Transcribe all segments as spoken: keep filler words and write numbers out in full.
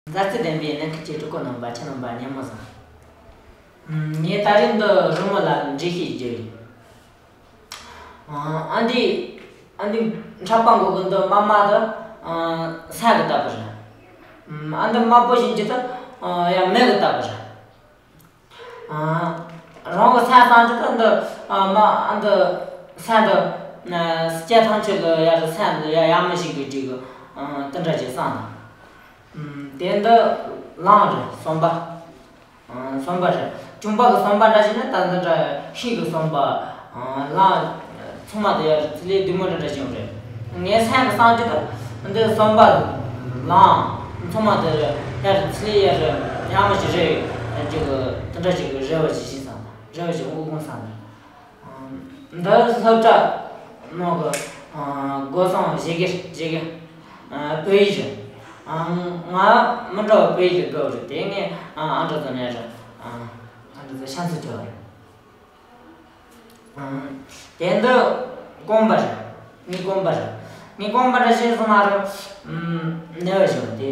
མཛའ་བརྩེ་ལྡན་པའི་ནང་ཁུལ་གྱི་སྤྲུལ་སྐུ་རྣམ་པ། ཁྱེད་རྣམ་པ་ཉིན་མོ་བཟང་། ངས་ད་རེས་འདི་རི་མོ་ལ་འགྲེལ་བཤད་རྒྱག་གི་ཡིན། ཨ་འདི། ཨ་འདི་འཁྲབ་པ་མགོ་གི་འདི་དམར་དམར་དེ་ས་གི་ལྟ་བུ་རེད། ཨ་འདི་དམར་པོ་བཞིན་གྱི་དེ་ཡང་མེ་གི་ལྟ་བུ་རེད། རང་གི་ས་བསམ་གྱི་དེ་འདི་མ་འདི་ས་འདི་སྐྱ་ཐང་ཆོད་ལ་ཡར་ས་འདི་ཡ་ཡ་མི་ཞིག་གི་དྲི་གི་དེ་འདྲ་ཅིག་བསམ་ན། དེ་འདི་གླང་རེད། ཟམ་པ། ཟམ་པ་རེད། གྱོན་པ་གི་ཟམ་པ་འདྲ་ཞིག་ནི་ད་འདི་འདྲ་ཤིང་གི་ཟམ་པ། གླང་། ཚང་མ་དེ་ཡར་ཚི་ལའི་བདུད་མོ་འདྲ་འདྲ་ཞིག་རེད། ངའི་སེམས་ཀྱི་བསམ་གྱི་འདི་འདི་ཟམ་པ། གླང་། ཚང་མ་དེ་ཡར་ཚི་ལའི་ཡར་ཡ་མ་ཞིག་རེད། ཅིག་གི་དེ་འདྲ་ཞིག་གི་རེ་བ་ཞིག་བྱས་བསམ། རེ་བ་ཞིག་དབུགས་དགོངས་བསམ། འདི་སློབ་གྲྭ་ནང་གི་སྒོ་སྲུང་བཞི་གི་བཞི་གི་བོད་ཡིག་རེད། ང་མི་འདྲ་བ་བོད་ཡིག་གི་དགོས་རེད། དེ་ངས་ཨ་འདྲ་ཚོ་ནས་རེད། ཨ་འདྲ་ཚོ་ཤ་ཚུལ་བྲལ་བ་རེད། དེ་འདི་རྐང་པ་རེད། ངའི་རྐང་པ་རེད། ངའི་རྐང་པ་འདྲ་ཞིག་སོང་ན་རུ་ནད་པ་བྱུང་སྟེ།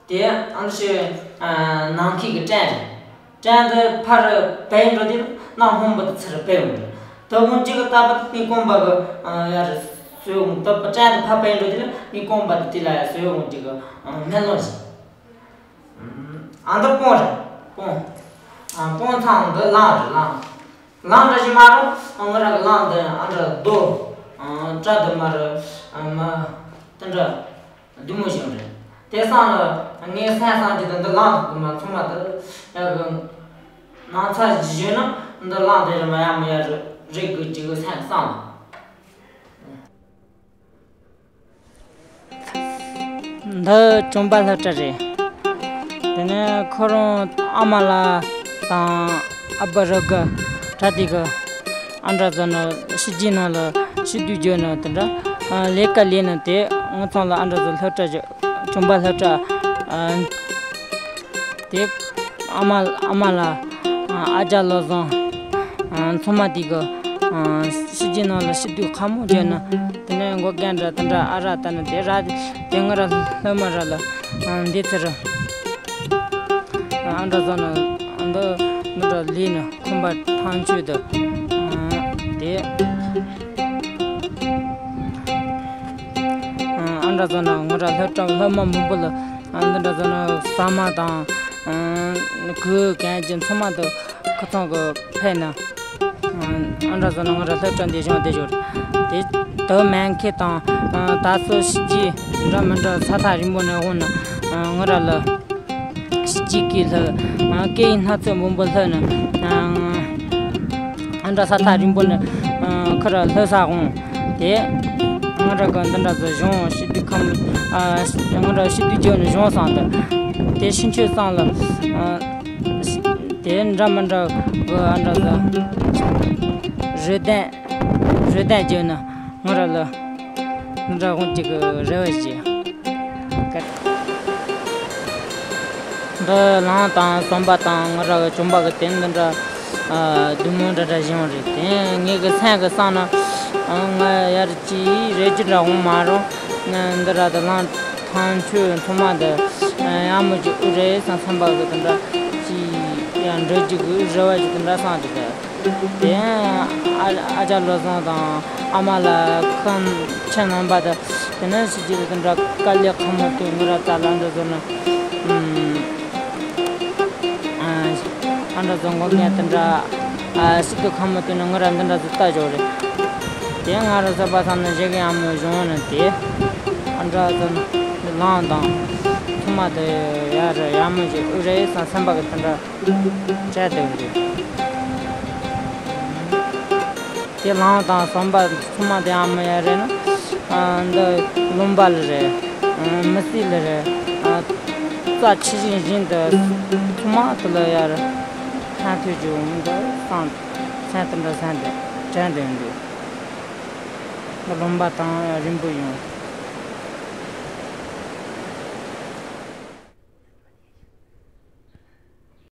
དེ་ཨ་ནི་ནམ་མཁའི་གི་སྤྲིན་རེད། སྤྲིན་དེ་ཕར་བལ་འགྲོ་དུས་ན་སྔོན་པོ་དེ་ཚུར་བལ་འོང་རེད། དེ་སྔོན་གཅིག་གི་ལྟ་བུ་དེ་ངའི་རྐང་པ་གི་ཡར་སོས་འོང་། དེ་སྤྲིན་དེ་ཕར་བལ་འགྲོ་དུས་ངའི་རྐང་པ་དེ་དེ་ལ་ཡར་སོས་འོང་དུས་གི་སྨན་ལམ་བཞིན། ཨ་འདི་སྤང་རེད། སྤང་། སྤང་ཚང་འདི་གླང་རེད། གླང་། གླང་འདྲ་ཞིག་མ་རེད། ང་རང་གི་གླང་འདི་ཨ་འདྲ་རྡོ། སྐྲ་འདི་མ་རེད། མ་དེ་འདྲ་བདུད་མོ་བཞིན་རེད། དེ་སང་ལ་ངའི་སེམས་བསམ་གྱི་འདི་འདི་གླང་འདི་མ་ཚང་མ་འདི་ཡ་གི་ནང་ཚ་ཞིག་བཞོན་ན་འདི་གླང་འདི་རེད་མ་ཡ་མ་ཡ་རེད་རེད་གི་ཅིག་གི་སེམས་བསམ་ལ། འདི་བྱམས་པ་སློབ་གྲྭ་རེད། དེ་ནས་ཁོ་རང་ཨ་མ་ལགས་དང་ཨ་ཕ་རེ་གི་གྲྭ་དེ་གི་ཨ་འདྲ་ཚོ་ནི་ཕྱི་རྒྱལ་ནང་ལ་ཕྱི་སྡོད་རྒྱུ་ནི་དེ་འདྲ་ལས་ཀ་ལས་ནི་དེ་ང་ཚང་ལ་ཨ་འདྲ་ཚོ་སློབ་གྲྭ་བྱམས་པ་སློབ་གྲྭ། དེ་ཨ་མ་ཨ་མ་ལགས་ཨ་ཅག་བློ་བཟང་ཚང་མ་དེ་གི་ཕྱི་རྒྱལ་ནང་ལ་ཕྱི་སྡོད་ཁ་མོ་བརྗོད་ན་དེ་ནས་མགོ་རྒན་འདྲ་དེ་འདྲ་ཨ་རག་ད་ནི་དེ་རག་དེ་ང་ར་སློབ་མ་ར་ལ་འདི་ཚེ་ར་ཨ་འདྲ་བཟོ་ན་འདི་མི་འདྲ་ལས་ནི་ཁོམ་པ་ཐང་ཆོད་དུ་དེ། ཨ་འདྲ་ཚོ་ནི་ང་ར་སློབ་གྲྭ་སློབ་མ་མང་པོ་ལ་ཨ་འདི་འདྲ་ཚོ་ནི་ཟ་མ་དང་ཨ་གོས་གན་གྱི་ཚང་མ་དུ་ཁུ་ཚང་གི་ཕེབས་ནི། ཨ་འདྲ་ཚོ་ནི་ང་ར་སློབ་གྲྭ་འདི་བཞེངས་བསྡད་ཡོད་རེད། དེ་དུ་མེད་མཁན་དང་ད་གཟོད་ཕྱི་རྒྱལ་འདྲ་མི་འདྲ་ས་ཐག་རིང་པོ་ནས་འོང་ནི་ང་ར་ལ། ཕྱི་རྒྱལ་གྱི་ལྷ། སྐད་ཡིག་སྣ་ཚོགས་མང་པོ་ལྷོད་ནས། ཨ་འདྲ་ས་ཐག་རིང་པོ་ནས་ཁོ་ར་ལྷོད་ས་འོང་། དེ་ང་ར་གི་འདི་འདྲ་ཚོ་གཞུང་ཕྱི་དུས་ཁམས། ང་ར་ཕྱི་དུས་རྒྱུ་ནས་གཞུང་སང་དུ། དེ་ཕྱི་ཆོས་སང་ལ། དེ་འདྲ་མི་འདྲ་གི་ཨ་འདྲ་ཚོ། རོལ་དན། རོལ་དན་རྒྱུ་ནས་ང་ར་ལ། འདི་འདྲ་འོང་གི་གི་རེ་བ་བྱེད། འདི་གླང་དང་ཟམ་པ་དང་ང་ར་གི་བྱམས་པ་གི་དེ་འདི་འདྲ་བདུད་མོ་འདྲ་འདྲ་བཞེངས་རེད། དེ་ངེད་ཀྱི་སེམས་ཀྱི་བསམ་ན་ང་ཡར་ཅི་རེད་ཅི་འདྲ་འོང་མ་རུང་། འདི་ར་དུ་གླང་ཐང་ཆོས་ཚང་མ་འདི་ཡག་མོ་ཅིག་ཨུ་རེད་བསམ་བསམ་པ་གི་དེ་འདྲ་ཅི་ཡར་འགྲོ་རྒྱུ་གི་རེ་བ་ཅིག་དེ་འདྲ་བསམ་གྱི་འདུག་དེ་ཨ་ཨ་ཅག་བློ་བཟང་དང་ཨ་མ་ལགས་ཁམས་ཆེན་རྣམ་པ་དང་དེ་ནས་ཕྱི་རྒྱལ་དུ་འདྲ་དཀའ་ལས་ཁག་མོ་དུས་ང་ར་ཙ་ལ་འདི་ཚོ་ནི་ཨ་འདྲ་བཟོ་འགོག་མཁན་དེ་འདྲ་ཨ་སི་ཏུ་ཁག་མོ་དུས་ནི་ང་ར་འདི་འདྲ་ཚོ་ལྟ་ཞོག་རེད། དེ་ང་ར་བཟོད་པ་བསམ་ནས་བཞེས་གི་ཡག་མོ་བྱུང་ནི་དེ་ཨ་འདྲ་བཟོ་ནི་ལང་དང་ཚང་མ་དེ་ཡ་ར་ཡག་མོ་ཞིག་ཨུ་རེད་བསམ་སེམས་པ་གི་དེ་འདྲ། བྱས་དེ་འདུག་དེ་གླང་དང་ཟམ་པ་ཚང་མ་དེ་ཨ་མ་ཡ་རེད་ན། ཨ་འདི་ལུང་པ་ལ་རེད། ཨ་མི་སྲིད་ལ་རེད། ཨ་རྩ་ཆེ་ཞིང་བཞིན་དུ་ཚང་མ་དེ་ལ་ཡ་རེད། ཧན་ཐོས་རྒྱུ་འོང་དུ་སང་སང་དེ་འདྲ་སང་དེ་དྲན་དེ་འདུག་འདི་ལུང་པ་དང་རིང་པོ་ཡོང་།